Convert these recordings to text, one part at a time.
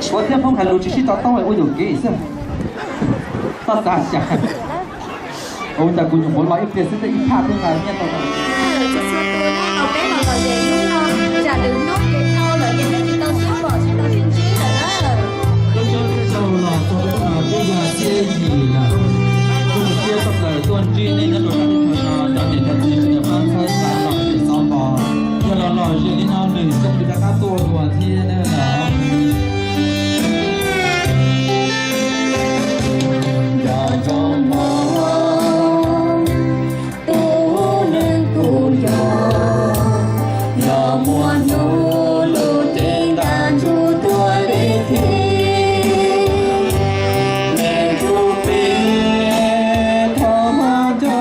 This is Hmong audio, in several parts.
Suav thiab Hmoob hais lus tsis sib to taub ua yuam kev xwb. Toj xav xyaw. Ua cas kuv nyuam qhuav los ib pliag xwb tej ib phaj tub nqa nyiaj tau. Txhua txhua tus nej los peb los lom zem hnub no, tsam lwm hnub ces dhau lawm ces nej tsis tau sib pom tsis tau sib ntsib lawm na. Coob coob txog los txog hnub no twb yog xiab yim lawm. Kuv mus thiab txoj plaws tuaj ntsib nej nyob rau sab teb chaws no, cov niam cov txiv sawv daws pab txhawb xav los ces xob pos. Yog los lom zem li no nws coj li rov qab tuaj dua thiab na los. Nco ntsoov mog, tus neeg kuv yog, yog muaj hnub lub cev ntaj ntsug tuaj deb thiab, neeg kuv pib thov nco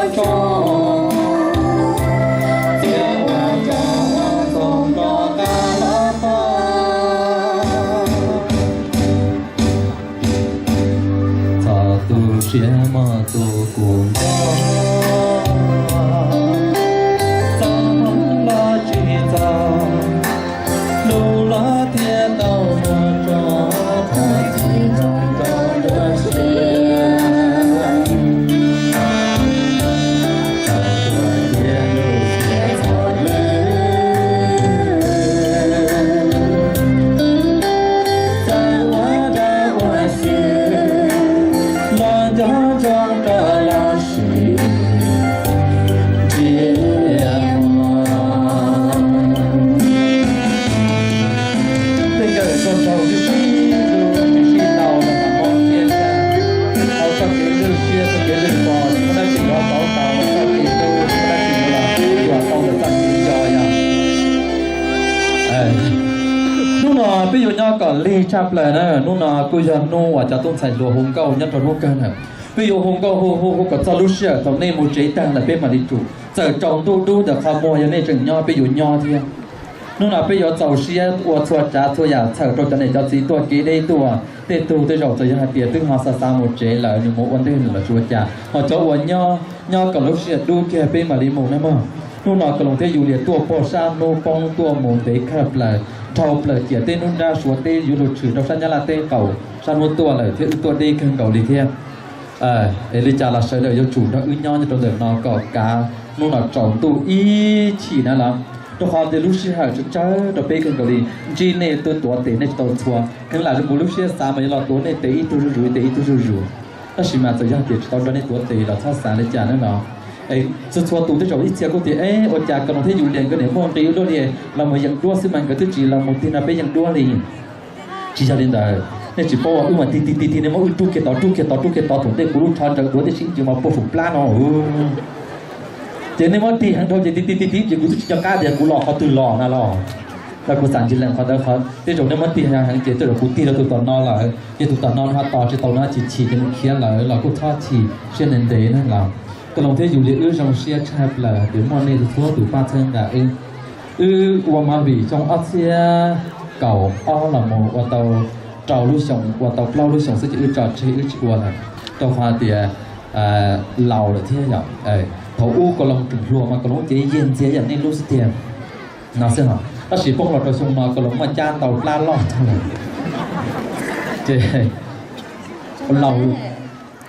ntsoov, txiav ua rau txoos rov qab los pom. Txog tus siab mog tus kuv nco, txog hnub los tsis txog, hnub los thiaj tau mus tso, txog tsis zoo rau lub siab. Txawm tuag thiab lub siab txom nyem, txawm ua dab ua tsov los nco ntsoov rau lub siab ntshiab mog. Tej nkawm txog nraug sib sib zus sib sib tau los mas mob siab tshaj. Tau txoj kev lwj siab txoj kev lwj pos tsis muaj dab tsi yuav pauv tau, txoj kev hlub tsis muaj dab tsi yuav los yuav tau ntawm txoj kev nco yom. Hnub no peb yuav nyob kom lig tshaj plaws na, hnub no kuj yog hnub uas cov tub ntxhais hluas hu nkauj nyob rau hnub kawg na. Peb yuav hu nkauj hu hu hu kom txog lub sij hawm thaum nej mus tsev tag lawm peb mam li tsum. Txawm tsaus ntuj dub ntawm qhov muag yog nej tseem nyob peb yuav nyob thiab. Hnub no peb yuav txaus siab ua txhua tsav txhua yam txhawm rau cov niam cov txiv tuaj kev deb tuaj, tej tug tej zaum txawm yog hais tias twb ho xav xav mus tsev lawm nws mus ua ntej nws los tsis ua cas, ho cov uas nyob nyob kom lub sij hawm dub kiag peb mam li mus na mog. Hnub no Koos Loos thiab Yus Lias tuaj pog sab hnub poob tuaj mus ntev kawg plaws, dhau plaws ciam teb hnub nrab Suav teb yuav luag tshwm rau sab Nyab Laj teb qaum sab hnub tuaj lawm thiab wb tuaj deb kawg nkaus li thiab. Es li cas los sawv daws yuav tsum nrog wb nyob nyob rau ntawm no kom kav hnub no tsaus ntuj ib chim na los, rau qhov tias lub sij hawm tsawg tsawg rau peb kawg nkaus li, ntsib nej tuaj tuav tes nej tsis tau txhua, kheev lam zoo nkaus lub siab xav mas yuav los tuav nej tes ib tug zuj zus ib tes ib tug zuj zus. Tab sis mas txawm yog tias tsis tau nrog nej tuav tes los txhob xav li cas na los. Txhua txhua tus tej zaum ib txhia kuj tias, ua cas Koos Loos thiab Yus Lias nkawd niam muaj nqi ua luaj li, los mus yeem duab xwb mas nkawd twb tsis los mus tig no peb yeem duab li. Tsis yog li ntawd, nej tsis paub, wb mas tig tig tig tig nej muab wb rub kiag tod rub kiag tod rub kiag tod thaum ntej kuv lub tsho ntsaws duav tib si ntsis mas puag saum plab no. Ces nej muab tig heev dhau ces tig tig tig tig ces kuv twb tsis nco qab tias kuv los qhov twg los na los. Los kuv xam ntsis lees qhov ntawd qhov tej zaum nej muab tig heev ces tej zaum kuv tig rau tus tom no lawm ces tus tom no ho tos tsis tau no chim chim ces nws khiav lawm los kuj txhob chim siab ntev ntev na los. Koos Loos thiab Yus Lias wb zoo siab tshaj plaws hais tias muaj nej txhua tus pab txhawb nqa wb. Wb ua movie xyoo ob txhiab kaum ob los mus ua tau rau lub xyoo, ua tau plaub lub xyoo xwb ces wb tso tseg wb tsis ua lawm, rau qhov tias laus lawm thiab yom. Thaum ub Koos Loos tseem hluas mas Koos Loos cev yiag ntxiag yam nej lub xwb tiag no xwb os, tab sis poob los rau xyoo no Koos Loos muaj cab ntau plab loj tag lawm ces laus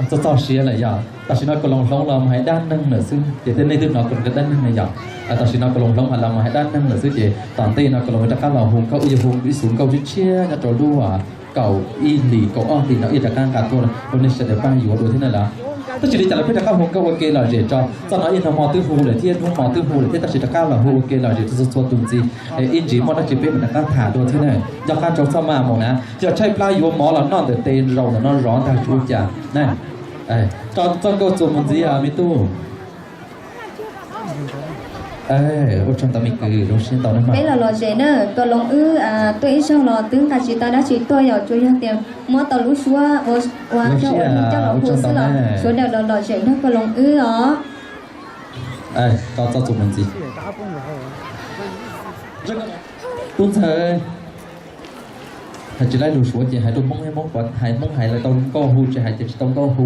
txog txog siav lawm yom. Tam sim no Koos Loos hloov los mus hais dab neeg lawm xwb ces tej nej twb hnov Koos Loos dab neeg na yom. Tam sim no Koos Loos hloov hais los mus hais dab neeg lawm xwb ces tom ntej no Koos Loos rov qab los hu nkauj, wb yuav hu ib xu nkauj tshiab tshiab nyob rau lub kaum ib hlis kaum ob hlis no wb rov qab nqa tuaj rau nej sawv daws pab yuav dua thiab na los. Tab sis li cas los peb rov qab hu nkauj ua ke lom zem tso, txoj no ib hnub hmo twb hu lawm thiab hnub hmo twb hu lawm thiab tab sis rov qab los hu ua ke lom zem txhua txhua tus ntxiv. Ib ntsis muaj dab tsi peb mam rov qab tham dua thiab na. Nco qab rau txoj maj mus na, yog tshaib plab yuav mov los noj ntawm tes zaum ntawm no zov ntag tsis ua cas na. Txoj nkauj txuas mus ntxiv me tub. Ua tsaug ntau me kwv, zoo siab ntau na. Peb los lom zem na, Koos Loos wb tuaj ib zaug los twb nqa tsis tau dab tsi tuaj yom, tsuas yog tias muab tau lub suab ua coj ua neeg coj los hu xwb los sawv daws los lom zem nrog Koos Loos wb os. Txoj txuas mus ntxiv. Tub ntxawg, hais tsis laib lus Suav ces hais rau Hmoob, Hmoob, hais Hmoob hais lawv tau nkauj hu, tsis hais ces tsis tau nkauj hu.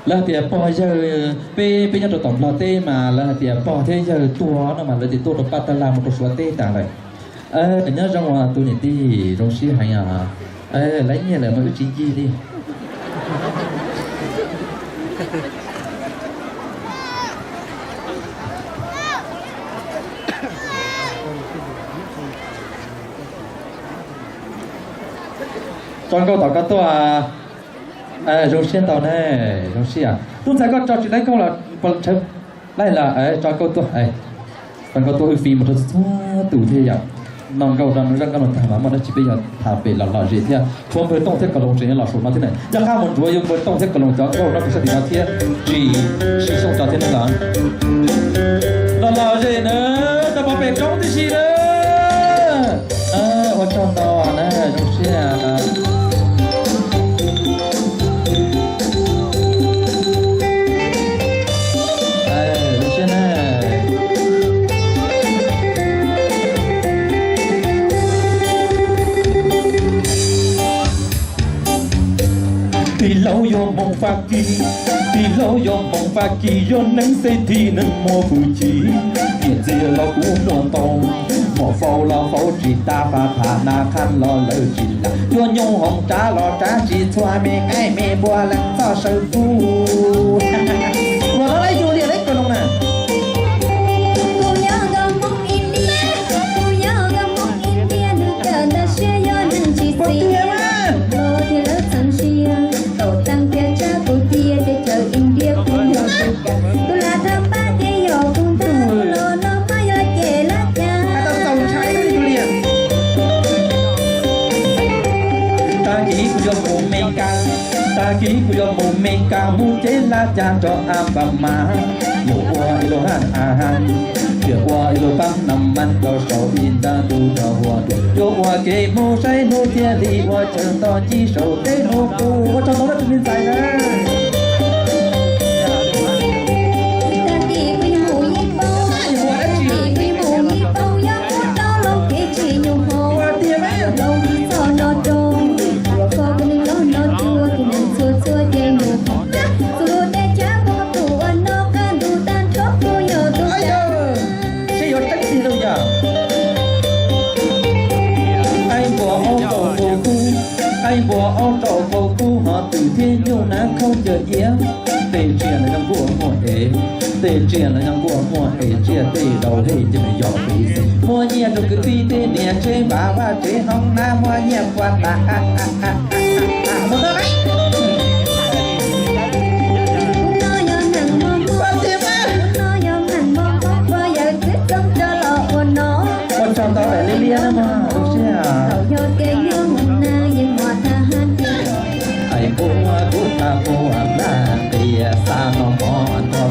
Lawv hais tias pog yawg, peb, peb nyob rau tom Nplog teb mas lawv hais tias pog thiab yawg tuag no mas lawv tias tuaj rau Paj Tab Laj mus rau Suav teb tas lawm. Nyob zoo os tus niam tij, zoo siab heev os. Lawv nyiaj lawm mas wb tsis ncig li. Tso nkauj tom koj tuaj. Zoo siab ntau na, zoo siab. Tub ntxhais koj tso tsis laib nkauj los, laib los tso nkauj tuaj. Tso nkauj tuaj wb fim mus rau txhua tus thiab yom. Noj nkauj zaj nkauj no tag mas muaj dab tsi peb yuav tham pem los lom zem thiab. Tshuav npawg Tooj thiab Kom Loos tseem yuav los saum no thiab na. Yog qab mus ntsuav yuav npawg Tooj thiab Kom Loos cov nkauj no pem sab tim no thiab. Tsis, tsis xyooj tso thiab ne los. Los lom zem na, rau pem roob tib si na. Ua tsaug ntau na, zoo siab. Tij laug yuav mus Fab Kis, tij laug yuav mus Fab Kis, yog neeg xes thim neeg muaj hwj chim. Nyiaj txiag los kuv muaj ntau, muaj faus los faus tsis tas, faj tham nas qhas los lawv tsis lam, yuav nyuj hoom tsav los tsav tsis txhua, me qaib me npua leej txoj saw kuv. Ua no lawv yug liam lawv Kom Loos na. Kuv yog nkauj Hmoob India, kuv yog nkauj Hmoob India, nws kawm ntawv siab yog neeg tsis txim. Los thiaj lawv txheeb siab, tau tag tias tsab kuv cia teb chaws India kuv yog tus kam, tus lam thab pab ces yog kuv ntag, los no mas yog ces lab cas. Tag kis kuv yuav mus Mes Kas, tag kis kuv yuav mus Mes Kas mus cev lab cas rau As Pas Mas, yuav ua ib lub haj as has, yuav ua ib lub pab nas mas rau saum ib nta ntuj rau hua ntuj, yuav ua kev mus saib hnub thiaj li ua chaw nto ci saum teb hnub qub. Ua tsaug ntau na tus me ntxhais na. Tag kis kuv yuav mus Nyij Pooj, tag kis kuv yuav mus Nyij Pooj, yog kuv tau los kev tsim nyog hov, los txog no rau, koj kuv nws los no rua, kuv nws txhua txhua ces mus hov, txhua lub teb chaws kuv tus ua no qab ntuj tag nrho kuv yog tus. Seb yuav tseeb tiag lauj yog. Aib npua aub rau qau kub, aib npua aub rau qau kub, hov twm thiab nyuj nab khaub ncaws iab. Tej tsiaj los yog nkuaj muag es, tej tsiaj los yog nkuaj muag es, tsiaj tej daus hej ces nws yog pis xis. Muaj nyiaj rau kwv tij tej niam tsev npam vaj tsev hoob nab, muaj nyiaj puas tas. Ua tsaug ntau daim liab liab na mog, zoo siab. Aib npua kuv tag npua nplaj qias xa no mog.